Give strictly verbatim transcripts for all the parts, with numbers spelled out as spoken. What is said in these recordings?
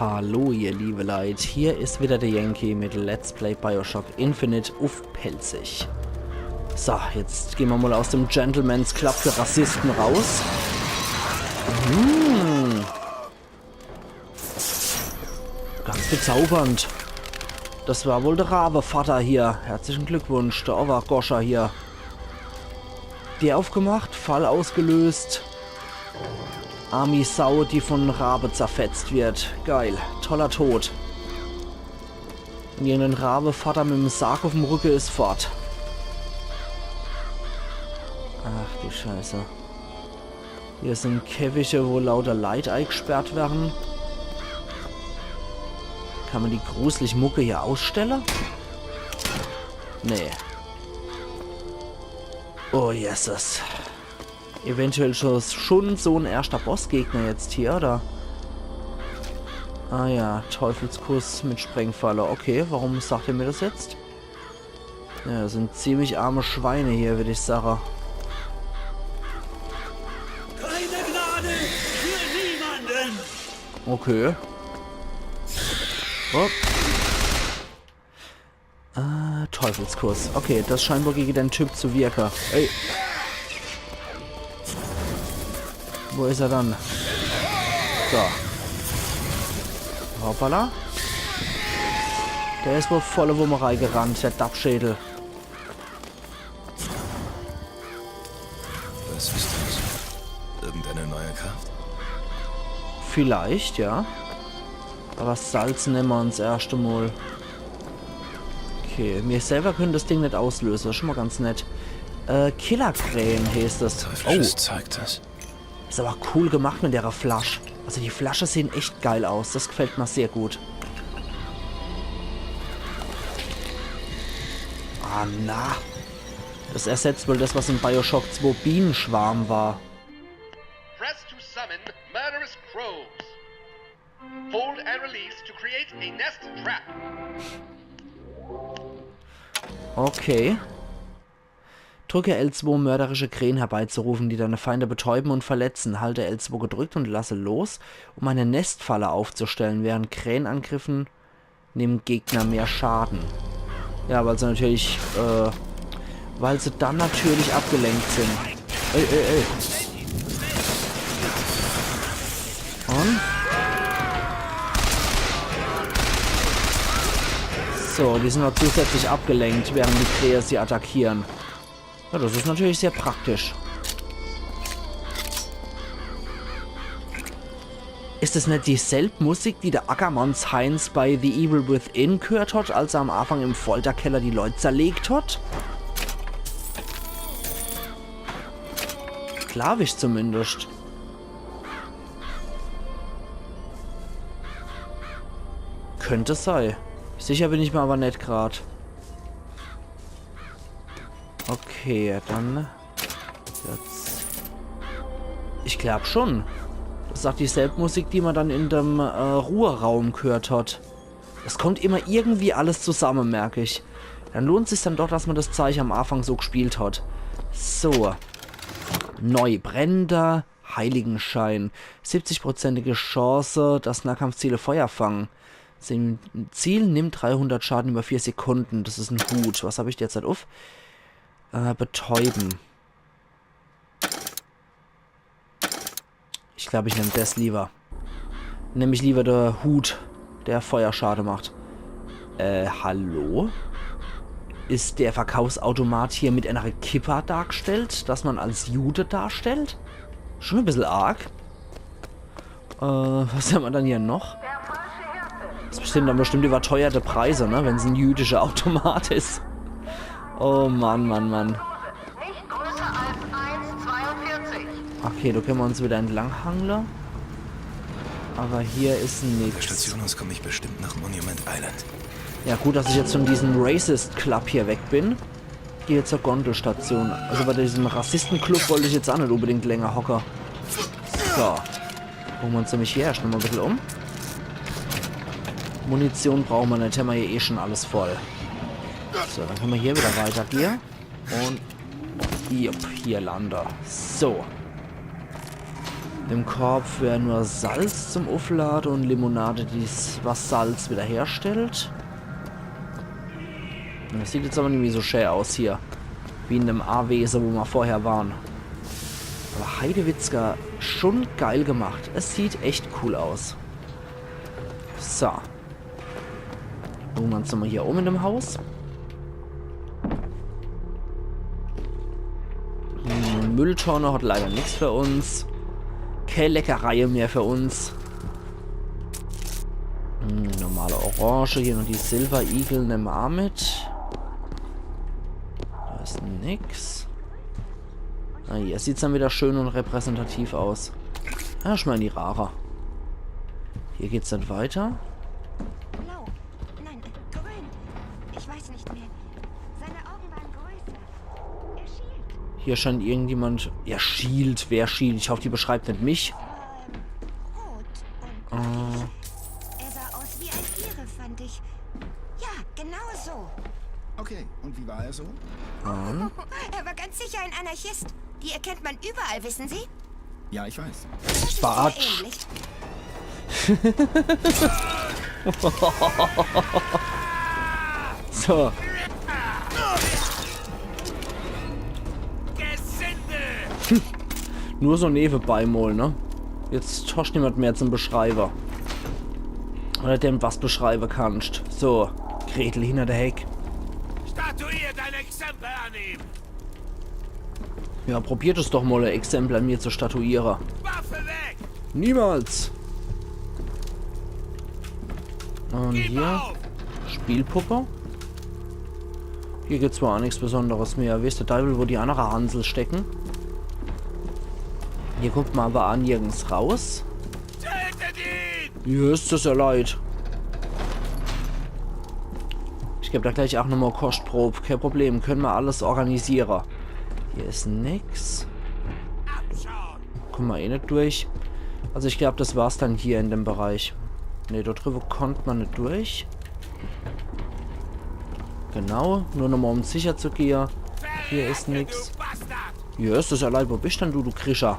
Hallo ihr liebe Leit, hier is wieder de Yankee mit Let's Play BioShock Infinite uff Pälzisch. So, jetzt gehn mer mol aus dem Gentleman's Club für Rassisten raus. Hm. Ganz bezaubernd. Das war wohl de Rawevatter hier. Herzlichen Glückwunsch, de Owwergoscher hier. Dier uffgemacht, Fall ausgelöst. Armi Sau, die von Rawe zerfetzt wird. Geil. Toller Tod. Un irgendein Rawevatter mit'm Sarg uff'm Rücke is fort. Ach du Scheiße. Hier sin Käfige, wo lauter Leit eigsperrt werre. Kann mer die gruselig Mucke hier ausstelle? Nee. Oh Jesus. Eventuell scho-, schun so'n erschter Bossgegner jetzt hier, oder? Ah ja, Teufelskuss mit Sprengfalle. Okay, warum sagt er mir das jetzt? Ja, das sin ziemlich arme Schweine hier, würd ich sage. Keine Gnade für niemanden! Okay. Oh. Ah, Teufelskuss. Okay, das scheint wohl gege den Typ zu wirke. Ey. Wo is er dann? So. Hoppala. Der is wohl volle Wumme reigerannt, der Dappschädel. Was ist das? Irgendeine neue Kraft? Vielleicht, ja. Aber Salz nemme mer uns erscht emol. Okay, mir selber können das Ding net auslöse. Das is schon mal ganz nett. Äh, Killerkrähen heeßt das. Teuflisches Zeug das. Is aber cool gemacht mit dere Flasch. Also die Flasche sehen echt geil aus. Das gefällt mir sehr gut. Ah, na. Das ersetzt wohl das, was in BioShock zwei Bienenschwarm war. Press to summon murderous crows. Hold and release to create a nest trap. Okay. Drücke L zwei, um mörderische Krähen herbeizurufen, die deine Feinde betäuben und verletzen. Halte L zwei gedrückt und lasse los, um eine Nestfalle aufzustellen. Während Krähenangriffen nehmen Gegner mehr Schaden. Ja, weil se natürlich, äh, weil se dann natürlich abgelenkt sind. Ey, ey, ey. Und? So, die sind noch zusätzlich abgelenkt, während die Krähe sie attackieren. Ja, das is natürlich sehr praktisch. Is das net dieselb Musik, die der Ackermanns Heinz bei The Evil Within gehört hat, als er am Anfang im Folterkeller die Leut zerlegt hat? Glaub ich zumindest. Könnt sei. Sicher bin ich mir aber net grad. Okay, dann jetzt. Ich glaub schon. Das is ach dieselb Musik, die man dann in dem, äh, Ruheraum gehört hat. Es kommt immer irgendwie alles zusammen, merk ich. Dann lohnt sich's dann doch, dass man das Zeich am Anfang so gespielt hat. So. Neubrennender Heiligenschein. Siebzigprozentige Chance, dass Nahkampfziele Feuer fangen. Ziel nimmt dreihundert Schaden über vier Sekunden. Das is en Hut. Was hab ich derzeit uff? Äh, betäuben. Ich glaub, ich nemm das lieber. Nemm ich lieber der Hut, der Feuerschade macht. Äh, hallo? Is der Verkaufsautomat hier mit einer Kippa dargestellt, dass man als Jude darstellt? Schon e bissel arg. Äh, was hemmer dann hier noch? Das sin dann bestimmt überteuerte Preise, ne? Wenn's en jüdischer Automat is. Oh Mann, Mann, Mann. Nicht größer als eins zweiundvierzig. Okay, do könne mer uns wieder entlang hangle. Aber hier is nix. Von der Station aus komme ich bestimmt nach Monument Island. Ja, gut, dass ich jetzt von diesem Racist Club hier weg bin. Gehe zur Gondelstation. Also bei diesem Rassistenclub wollt ich jetzt ach net unbedingt länger hocke. So. Gucke mer uns nämlich hier erscht nochmal e bissel um. Munition brauche mer net, hemmer hier eh schon alles voll. So, dann könne mer hier wieder weitergehe. Und, jupp, hier lande. So. Im Korb wär nur Salz zum Ufflade un Limonade, die's, was Salz wiederherstellt. Das sieht jetzt awwer nimmi so schä aus hier. Wie in dem Awese, wo ma vorher waren. Awwer Heidewitzka, schon geil gemacht. Es sieht echt cool aus. So. Gucke ma uns nochmol hier um in dem Haus. Hm, Mülltonne hat leider nix für uns. Kä Leckereie mehr für uns. Hm, normale Orange. Hier noch die Silver Eagle, nemme ma aa mit. Do is nix. Ah, hier sieht's dann wieder schön un repräsentativ aus. Ah, schau mol in die Rara. Hier geht's dann weiter. Blau. Nein, grün. Ich weiß nicht mehr. Seine Augen waren größer. Er schielt. Hier scheint irgendjemand. Er schielt. Wer schielt? Ich hoff, die beschreibt net mich. Rot und Äh, er sah aus wie ein Ire, fand ich. Ja, genau so. Okay, und wie war er so? äh. Er war ganz sicher ein Anarchist. Die erkennt man überall, wissen Sie? Ja, ich weiß. Das ist Batsch. Sehr ähnlich. So. Nur so newebei mol, ne? Jetzt hoscht niemand mehr zum Beschreibe. Oder dem was beschreibe kannst. So, Gretel hinter der Heck. Statuier dein Exempel an ihm. Ja, probiert es doch mol, e Exempel an mir zu statuiere. Waffe weg! Niemals! Un Gib hier auf! Spielpuppe. Hier gibt's zwar aa nix Besonderes mehr. Weeß de Deiwel, wo die annere Hansel stecken. Hier kummt ma awwer aa nirgends raus. Tötet ihn! Mir is des jo leid. Ich geb do gleich aa nochmol Koschtprob. Kä Problem, kenne ma alles organisiere. Hier is nix. Abschauen! Kumme ma eh net durch. Also ich glaab, des war's dann hier in dem Bereich. Ne, do driwwe konnt ma net durch. Genau, nur nochmol um sicher zu gehe. Hier is nix. Du Bastard! Hier is des jo leid. Wo bist dann du, du Krischer?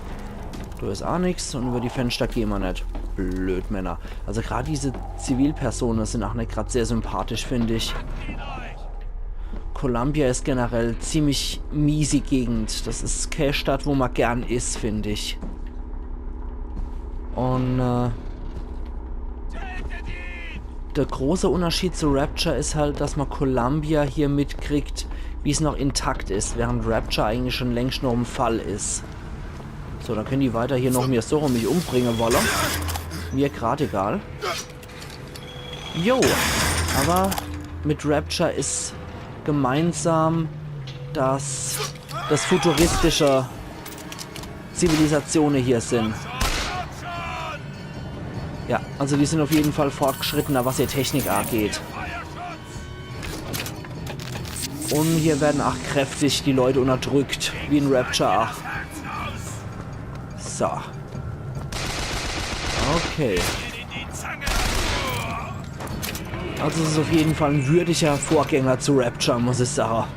Do is aa nix un über die Fenster geh ma net. Blödmänner. Also grad diese Zivilpersone sin aa net grad sehr sympathisch, find ich. Columbia is generell ziemlich miesi Gegend. Des is kä Stadt, wo ma gern is, find ich. Un äh, de große Unterschied zu Rapture is halt, dass ma Columbia hier mitkriegt, wie's noch intakt is, während Rapture eigentlich schon längst noch im Fall is. So, dann kenne die weiter hier noch mir so rum mich umbringe wolle. Mir grad egal. Jo, awwer mit Rapture is gemeinsam, dass des futuristische Zivilisatione hier sin. Ja, also die sin auf jeden Fall fortgeschrittener, was ihr Technik angeht. Un hier werre aa kräftig die Leute unterdrückt, wie in Rapture aa. So. Okay. Also es is auf jeden Fall en würdiger Vorgänger zu Rapture, muss ich sage.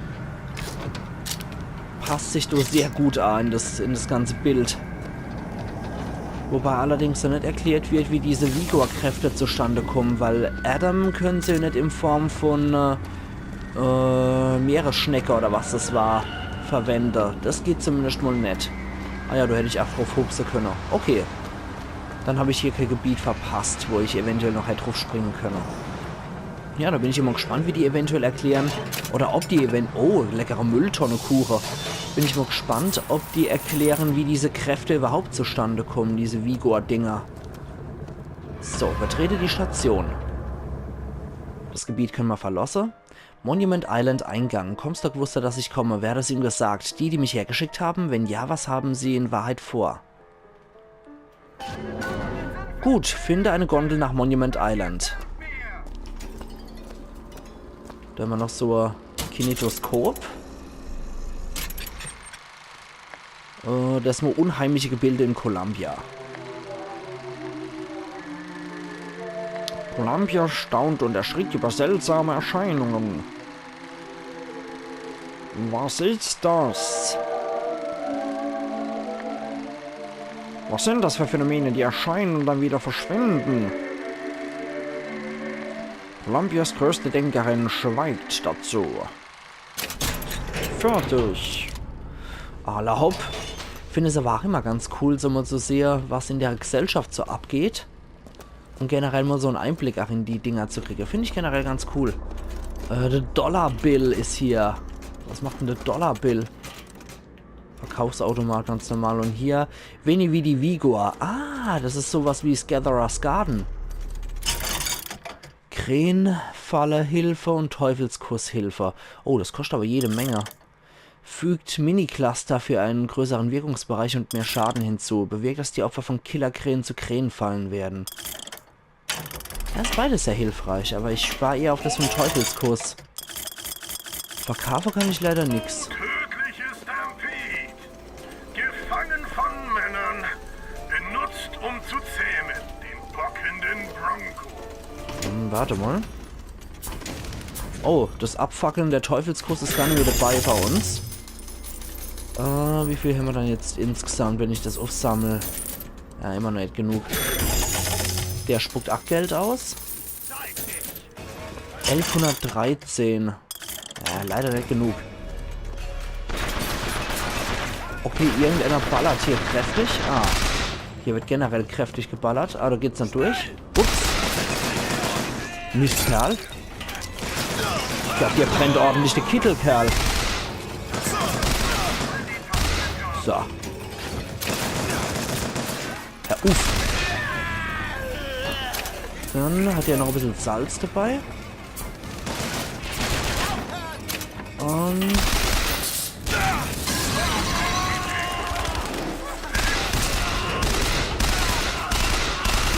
Passt sich doch sehr gut aa in des, in des ganze Bild. Wobei allerdings noch net erklärt wird, wie diese Vigor-Kräfte zustande kommen, weil Adam kenne se jo net in Form von äh, äh, Meeresschnecke oder was des war, verwende. Des geht zumindest mol net. Ah ja, do hätt ich aa druff hupse könne. Okay. Dann hab ich hier kä Gebiet verpasst, wo ich eventuell noch hätt druff springe könne. Ja, do bin ich immer gespannt, wie die eventuell erklären. Oder ob die event... Oh, leckere Mülltonne-Kuche. Bin ich mal gespannt, ob die erklären, wie diese Kräfte überhaupt zustande kommen, diese Vigor-Dinger. So, betrete die Station. Das Gebiet können wir verlassen. Monument Island Eingang. Comstock wusste, dass ich komme. Wer hat es ihm gesagt? Die, die mich hergeschickt haben? Wenn ja, was haben sie in Wahrheit vor? Gut, finde eine Gondel nach Monument Island. Do hämmer noch so e Kinetoskop. Äh, das nur unheimliche Gebilde in Columbia. Columbia staunt und erschrickt über seltsame Erscheinungen. Was ist das? Was sind das für Phänomene, die erscheinen und dann wieder verschwinden? Columbias größte Denkerin schweigt dazu. Fertig. Alla hopp. Ich find es aber auch immer ganz cool, so mal zu sehen, was in der Gesellschaft so abgeht. Und generell mal so einen Einblick auch in die Dinger zu kriegen. Finde ich generell ganz cool. Äh, der Dollar Bill ist hier. Was macht denn der Dollar Bill? Verkaufsautomat ganz normal. Und hier Veni Vidi Vigor. Ah, das ist sowas wie Scatterer's Garden. Krähenfalle-Hilfe und Teufelskuss-Hilfe. Oh, das kostet aber jede Menge. Fügt Mini-Cluster für einen größeren Wirkungsbereich und mehr Schaden hinzu. Bewirkt, dass die Opfer von Killerkrähen zu Krähenfallen werden. Das ist beides sehr hilfreich, aber ich spar eher auf das vom Teufelskuss. Verkaufen kann ich leider nix. Tödliche Stampede. Gefangen von Männern. Benutzt, um zu zähmen. Den bockenden Bronco. Hm, warte mal. Oh, das Abfackeln der Teufelskuss ist gar nicht mehr dabei bei uns. Äh, wie viel haben wir dann jetzt insgesamt, wenn ich das aufsammle? Ja, immer noch nicht genug. Der spuckt auch Geld aus. Elfhundertdreizehn. Ja, leider nicht genug. Okay, irgendeiner ballert hier kräftig. Ah, hier wird generell kräftig geballert. Ah, da geht's dann durch. Ups. Mistkerl. Ich glaub, dir brennt ordentlich der Kittel, Kerl. So. Ja, uff. Dann hat er noch ein bisschen Salz dabei. Und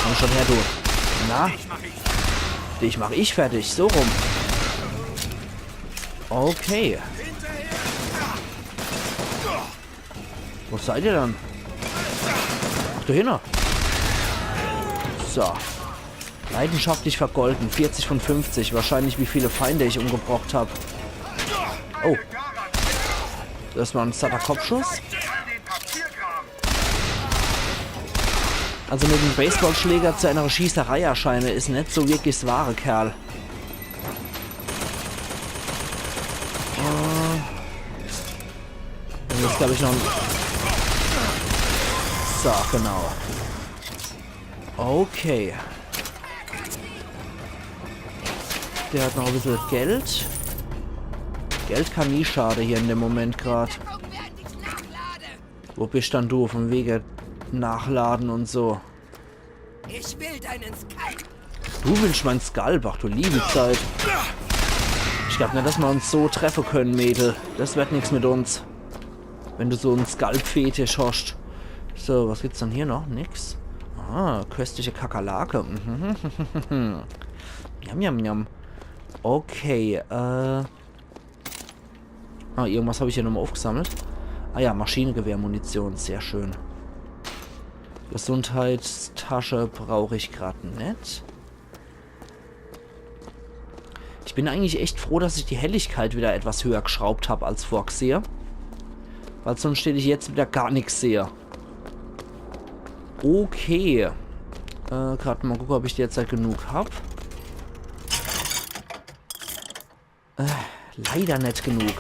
komm schon her, du. Na? Dich mach ich fertig. So rum. Okay. Wo seid ihr dann? Ach, da hinne. So. Leidenschaftlich vergolten. Vierzig von fünfzig. Wahrscheinlich, wie viele Feinde ich umgebracht hab. Oh. Das war ein satter Kopfschuss. Also mit dem Baseballschläger zu einer Schießerei erscheine is net so wirklich 's wahre, Kerl. Äh. Und jetzt glaub ich noch ein... So, genau. Okay. Der hat noch ein bisschen Geld. Geld kann nie schade hier in dem Moment grad. Wo bist dann du? Von wege Nachladen und so. Ich will deinen Skalp. Du willst mein Skalp? Ach du liebe Zeit. Ich glaub net, dass wir uns so treffen können, Mädel. Das wird nix mit uns. Wenn du so einen Skalp-Fetisch hast. So, was gibt's dann hier noch? Nix. Ah, köstliche Kakerlake. Mhm. Yam, yam, yam. Okay, äh. Ah, irgendwas hab ich hier nochmal aufgesammelt. Ah ja, Maschinengewehrmunition, sehr schön. Gesundheitstasche brauch ich grad net. Ich bin eigentlich echt froh, dass ich die Helligkeit wieder etwas höher geschraubt hab als vorgesehe. Weil sonst hätt ich jetzt wieder gar nix sehe. Okay. Äh, grad mal gucken, ob ich derzeit genug hab. Äh, leider net genug.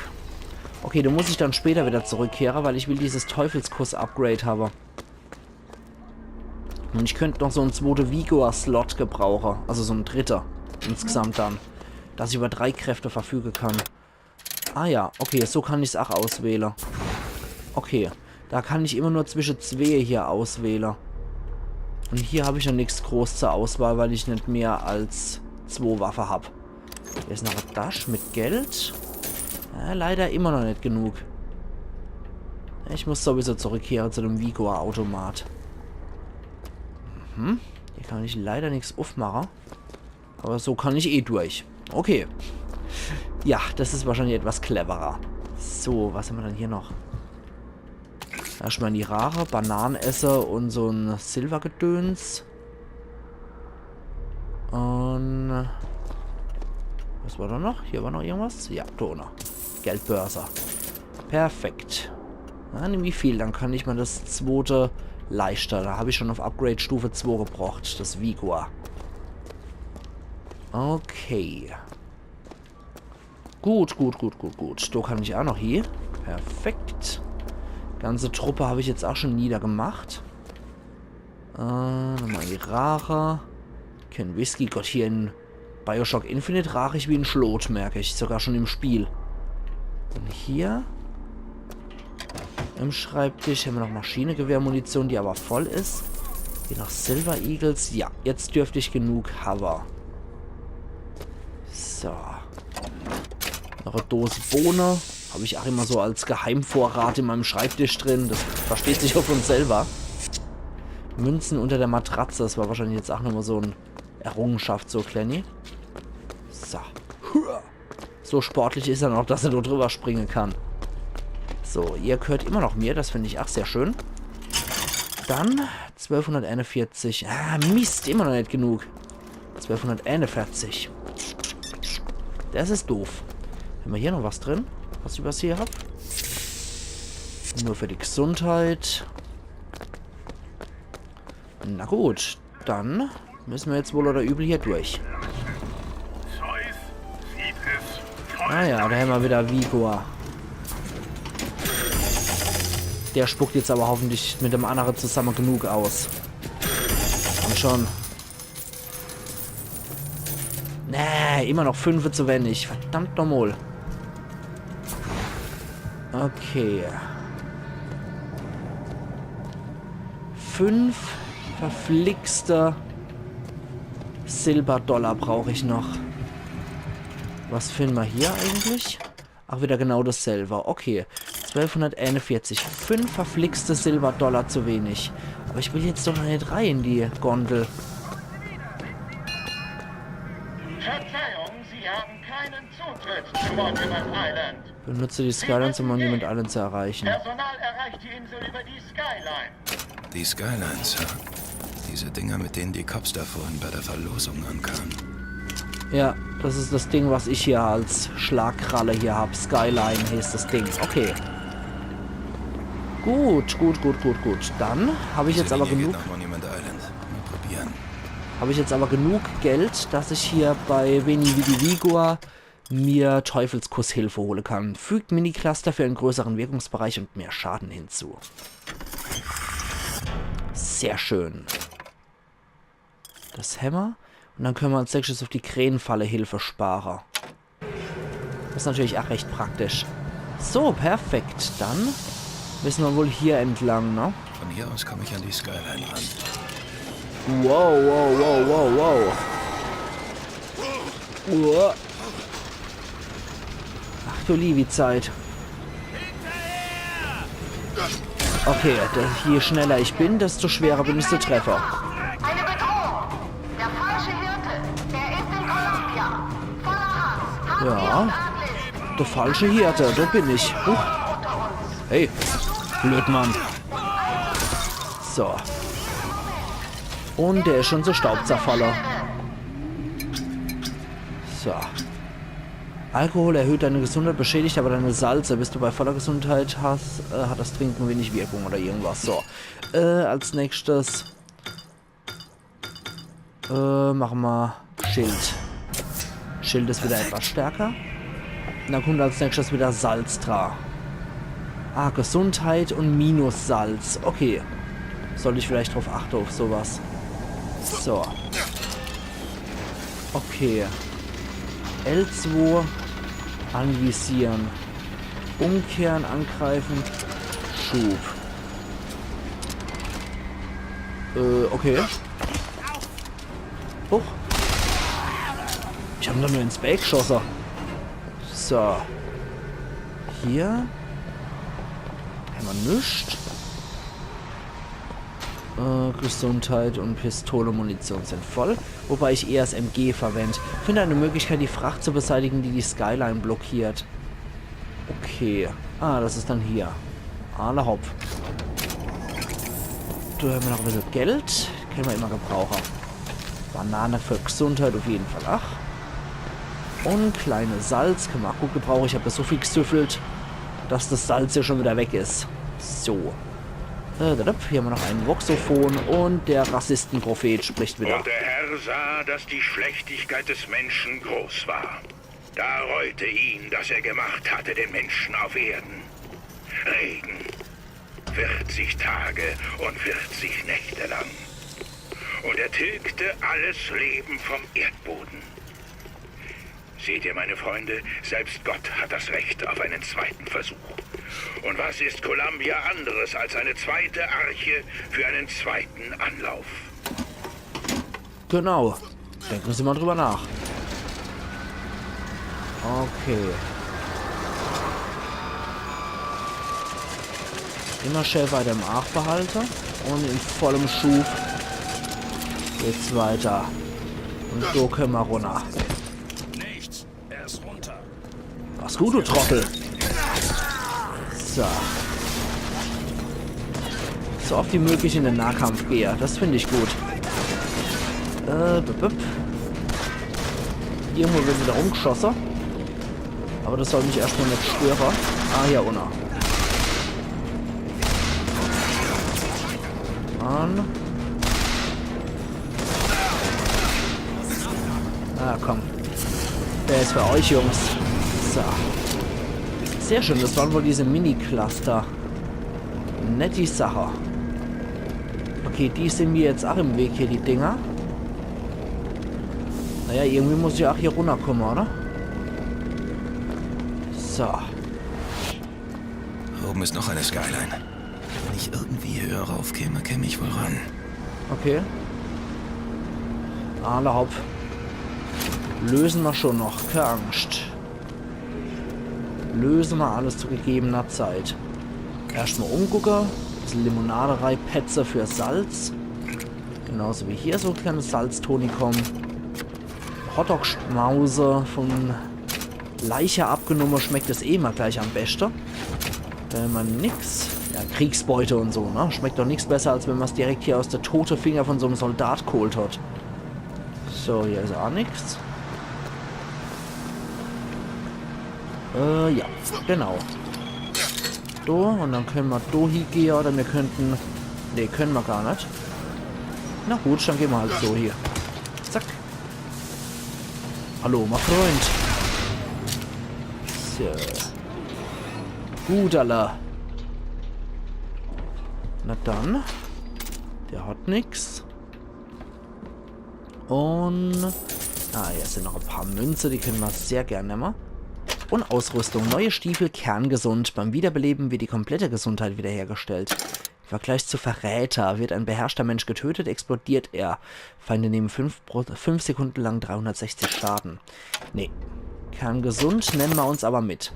Okay, da muss ich dann später wieder zurückkehre, weil ich will dieses Teufelskuss-Upgrade habe. Und ich könnt noch so en zwote Vigor-Slot gebrauche. Also so en dritte insgesamt dann. Dass ich über drei Kräfte verfüge kann. Ah ja, okay, so kann ich's ach auswähle. Okay, da kann ich immer nur zwische zwee hier auswähle. Und hier hab ich noch nix groß zur Auswahl, weil ich net mehr als zwo Waffe hab. Hier is noch e Tasch mit Geld. Ja, leider immer noch net genug. Ich muss sowieso zurückkehre zu dem Vigor-Automat. Mhm. Hier kann ich leider nix uffmache. Aber so kann ich eh durch. Okay. Ja, das is wahrscheinlich etwas cleverer. So, was haben wir dann hier noch? Erstmal in die Rare, Bananen esse und so en Silbergedöns. Und was war da noch? Hier war noch irgendwas? Ja, da unne. Geldbörse. Perfekt. Na, nimm wie viel, dann kann ich mal das zwote Leichter. Da hab ich schon auf Upgrade Stufe zwei gebracht, das Vigor. Okay. Gut, gut, gut, gut, gut. Do kann ich auch noch hier. Perfekt. Ganze Truppe hab ich jetzt auch schon niedergemacht. Äh, nochmal in die Raache. Kein Whisky. Gott, hier in Bioshock Infinite raach ich wie en Schlot, merk ich. Sogar schon im Spiel. Und hier im Schreibtisch hämmer noch Maschinegewehrmunition, die aber voll is. Hier noch Silver Eagles. Ja, jetzt dürft ich genug hawwe. So. Noch e Dose Bohne. Hab ich auch immer so als Geheimvorrat in meinem Schreibtisch drin. Das versteht sich auch von selber. Münzen unter der Matratze. Das war wahrscheinlich jetzt auch nochmal so en Errungenschaft, so e klenni. So. Hua. So sportlich is er noch, dass er do drüber springe kann. So, ihr gehört immer noch mir. Das find ich auch sehr schön. Dann zwölfhunderteinundvierzig. Ah, Mist, immer noch net genug. Zwölfhunderteinundvierzig. Das is doof. Hämmer hier noch was drin? Was ich was hier hab? Nur für die Gesundheit. Na gut, dann müssen wir jetzt wohl oder übel hier durch. Zeus sieht es. Ah ja, da hämmer wieder Vigor. Der spuckt jetzt aber hoffentlich mit dem andere zusammen genug aus. Komm schon. Nee, immer noch fünfe zu wenig. Verdammt nochmal. Okay. Fünf verflixte Silberdollar brauch ich noch. Was finden wir hier eigentlich? Ach, wieder genau dasselbe. Okay. Zwölfhunderteinundvierzig. Fünf verflixte Silberdollar zu wenig. Aber ich will jetzt doch noch net rein in die Gondel. Verzeihung, Sie haben keinen Zutritt zu Monument Island. Benutze die Skyline, um Monument Island zu erreichen. Personal erreicht die Insel über die Skyline. Die Skyline, Sir. Diese Dinger, mit denen die Cops da vorhin bei der Verlosung ankamen. Ja, das is das Ding, was ich hier als Schlagkralle hier hab. Skyline heißt das Ding. Okay. Gut, gut, gut, gut, gut. Dann hab ich jetzt aber genug. Diese Linie geht nach Monument Island. Mal probieren. Hab ich jetzt aber genug Geld, dass ich hier bei Veni Vidi Vigor mir Teufelskuss Hilfe hole kann. Fügt Mini-Cluster für einen größeren Wirkungsbereich und mehr Schaden hinzu. Sehr schön. Das hämmer. Und dann können wir als nächstes auf die Krähenfalle Hilfe spare. Das is natürlich auch recht praktisch. So, perfekt. Dann müssen wir wohl hier entlang, ne? Von hier aus komme ich an die Skyline ran. Wow, wow, wow, wow, wow. Uah. Ach du liebi Zeit. Okay, da, je schneller ich bin, desto schwerer bin ich zu treffe. Eine Bedrohung. Der falsche Hirte. Er ist in Columbia. Voller Hass. Ja. Der falsche Hirte, da bin ich. Huch. Hey, Blödmann. So. Und der is schon zu Staub zerfalle. So. Alkohol erhöht deine Gesundheit, beschädigt aber deine Salze. Bist du bei voller Gesundheit, hast, äh, hat das Trinken wenig Wirkung oder irgendwas. So. Äh, als nächstes Äh, mache mer Schild. Schild is wieder etwas stärker. Und dann kommt als nächstes wieder Salz dra. Ah, Gesundheit und Minus Salz. Okay. Sollt ich vielleicht drauf achte, auf sowas. So. Okay. L zwei. Anvisieren. Umkehren, angreifen. Schub. Äh, okay. Huch. Ich hab doch nur ins Back geschosse. So. Hier. Hämmer nix. Äh, Gesundheit und Pistole, Munition sind voll. Wobei ich eher das M G verwend. Finde eine Möglichkeit, die Fracht zu beseitigen, die die Skyline blockiert. Okay. Ah, das is dann hier. Alla hopp. Do hämmer noch e bissel Geld. Kenne mer immer gebrauche. Banane für Gesundheit auf jeden Fall. Ach. Und kleine Salz kenne mer auch gut gebrauche. Ich hab do so viel gesüffelt, dass das Salz ja schon wieder weg is. So. Äh, da, da, hier haben wir noch ein Voxophon und der Rassistenprophet spricht wieder. Und der Herr sah, dass die Schlechtigkeit des Menschen groß war. Da reute ihn, dass er gemacht hatte den Menschen auf Erden. Regen. Vierzig Tage und vierzig Nächte lang. Und er tilgte alles Leben vom Erdboden. Seht ihr, meine Freunde, selbst Gott hat das Recht auf einen zweiten Versuch. Und was ist Columbia anderes als eine zweite Arche für einen zweiten Anlauf? Genau. Denken Sie mal drüber nach. Okay. Immer schön weiter im Aach behalte. Und in vollem Schub geht's weiter. Und so können wir runter. Nichts. Er ist runter. Was gut, du Trottel. So. So oft wie möglich in den Nahkampf gehe. Das finde ich gut. Äh, bup, bup. Irgendwo wird wieder rumgeschossen. Aber das soll mich erstmal nicht stören. Ah, hier unten. Mann. Ah, komm. Der ist für euch, Jungs. So. Sehr schön, das waren wohl diese Mini-Cluster. Netti Sache. Okay, die sind mir jetzt auch im Weg hier, die Dinger. Naja, irgendwie muss ich auch hier runterkommen, oder? So. Oben ist noch eine Skyline. Wenn ich irgendwie höher raufkäme, käme ich wohl ran. Okay. Alla hopp. Lösen wir schon noch, keine Angst. Lösen wir alles zu gegebener Zeit. Erstmal umgucke, bisschen Limonade reipetze für Salz. Genauso wie hier so ein kleines Salztonikum. Hotdog-Schmause von Leiche abgenommen, schmeckt es eh immer gleich am besten. Wenn man nix, ja, Kriegsbeute und so, ne? Schmeckt doch nix besser, als wenn man's direkt hier aus der tote Finger von so einem Soldat geholt hat. So, hier ist auch nix. Äh, ja, genau. Do, und dann können wir do hiegehe, oder wir könnten, nee, können wir gar nicht. Na gut, dann gehen wir halt so hier. Zack. Hallo, mein Freund. So. Gut, alla. Na dann. Der hat nix. Und... Ah, hier sind noch ein paar Münze, die können wir sehr gerne nehmen. Und Ausrüstung. Neue Stiefel, kerngesund. Beim Wiederbeleben wird die komplette Gesundheit wiederhergestellt. Im Vergleich zu Verräter. Wird ein beherrschter Mensch getötet, explodiert er. Feinde nehmen fünf, pro, fünf Sekunden lang dreihundertsechzig Schaden. Nee. Kerngesund nehmen wir uns aber mit.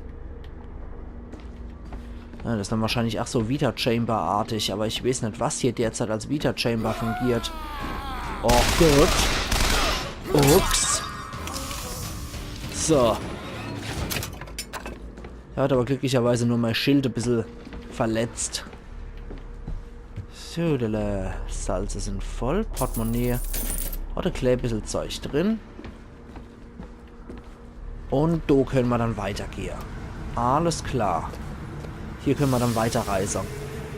Ja, das ist dann wahrscheinlich auch so Vita-Chamber-artig, aber ich weiß nicht, was hier derzeit als Vita-Chamber fungiert. Oh Gott. Ups. So. Er hat aber glücklicherweise nur mein Schild ein bisschen verletzt. So, die Salze sind voll. Portemonnaie. Hat ein klein bisschen Zeug drin. Und do können wir dann weitergehen. Alles klar. Hier können wir dann weiterreisen.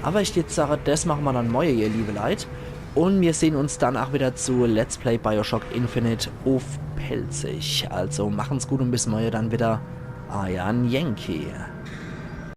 Aber ich jetzt sage, das machen wir dann morgen, ihr liebe Leit. Und wir sehen uns dann auch wieder zu Let's Play Bioshock Infinite auf Pälzisch. Also machen's gut und bis morgen dann wieder. Euer Yankee.